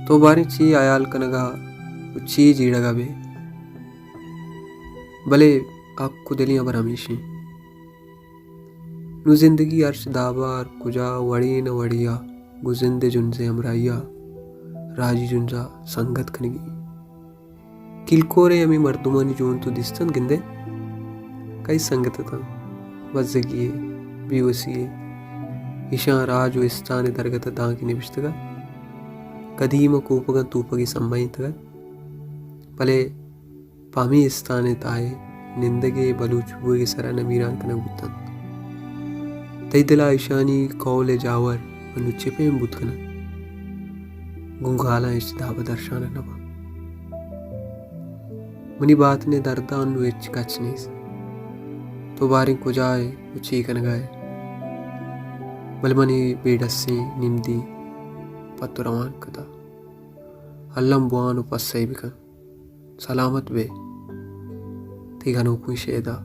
تو باریں چی ہیال کنگا و چی جیڑگا بے، بلے حق و دلیں ہبر ہمیش انت۔ نوں زندگی ہرچ دابا ہر کجا وڑے نہ وڑیا گوں زند ء جنزے ہمراہیا راجی جنزا سنگت کنگی۔ کیلکور ء ہمے مردمانی جون تو دیستن گندے، کئی سنگت اتاں، بزگی ء، بیوسی ء، ایشاں راج و استان ء درگت ء دانکے نبشتگا۔ قدیم ء کوپگاں توپگے سمبہینتگ ات، بلے پہ ہمے استان ء تہا نندگ ء بلوچ بوہگ ء سرا نمیران کنگ بوت انت۔ تئی دل ء ایشانی قول ء جاور انوں چہ پیم بوت کننت؟ گوں گالاں ہچ داب ء درشانگ نہ باں۔ منی باتن ء درد ء انوں ہچ کچ نیست۔ تو باریں کجا ئے و چے کنگا ئے؟ بلے منی بے ڈسیں نمدی پہ تو روان کتا۔ الم بوان و پسہ ئے بکن۔ سلامت بے، تئی گنوکیں شیدا۔